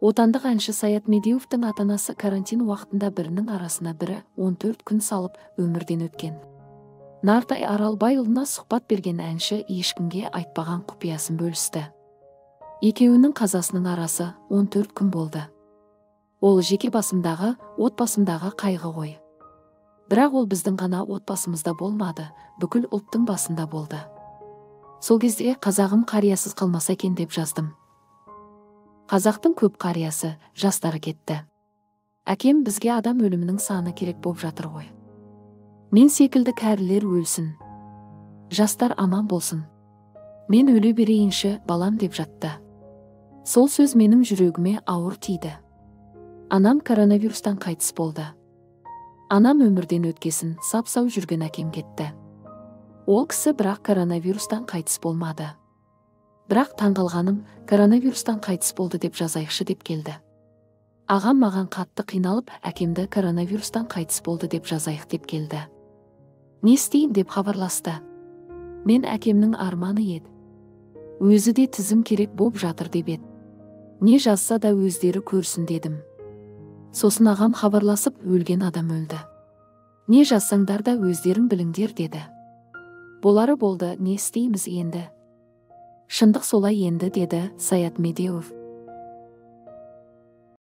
Отандық әнші Саят Медеуовтің ата-анасы карантин уақытында бірінің арасына бірі 14 күн салып өмірден өткен. Нартай Аралбайұлына сұхбат берген әнші ешкімге айтпаған құпиясын бөлісті. Екеуінің қазасының арасы 14 күн болды. Ол жеке басымдағы, отбасымдағы қайғы ғой. Бірақ ол біздің ғана отбасымызда болмады, бүкіл ұлттың басында болды. Сол кезде қазағым қариясыз қалмаса екен деп жаздым. Қазақтың көп қариясы, жастары кетті. Әкем бізге адам өлімінің саны керек боп жатыр ғой. Мен секілді кәрілер өлсін. Жастар аман болсын. Мен өле берейінші, балам деп жатты. Сол сөз менің жүрегіме ауыр тиді. Анам коронавирустан қайтыс болды. Анам өмірден өткесін сап-сау жүрген әкем кетті. Ол кісі бірақ коронавирустан қайтыс болмады. Бірақ таңғалғаным, коронавирустан қайтыс болды деп жазайықшы деп келді. Ағам маған қатты қиналып, әкемді коронавирустан қайтыс болды деп жазайық деп келді. Не істейін деп хабарласты. Мен әкемнің арманы еді. Өзі де тізім керек боп жатыр деп еді. Не жазса да өздері көрсін дедім. Сосын ағам хабарласып, өлген адам өлді. Не жазсаңдар да өздерің біліңдер деді. Болары болды, не істейміз енді? Шындық солай енді, деді Саят Медеуов.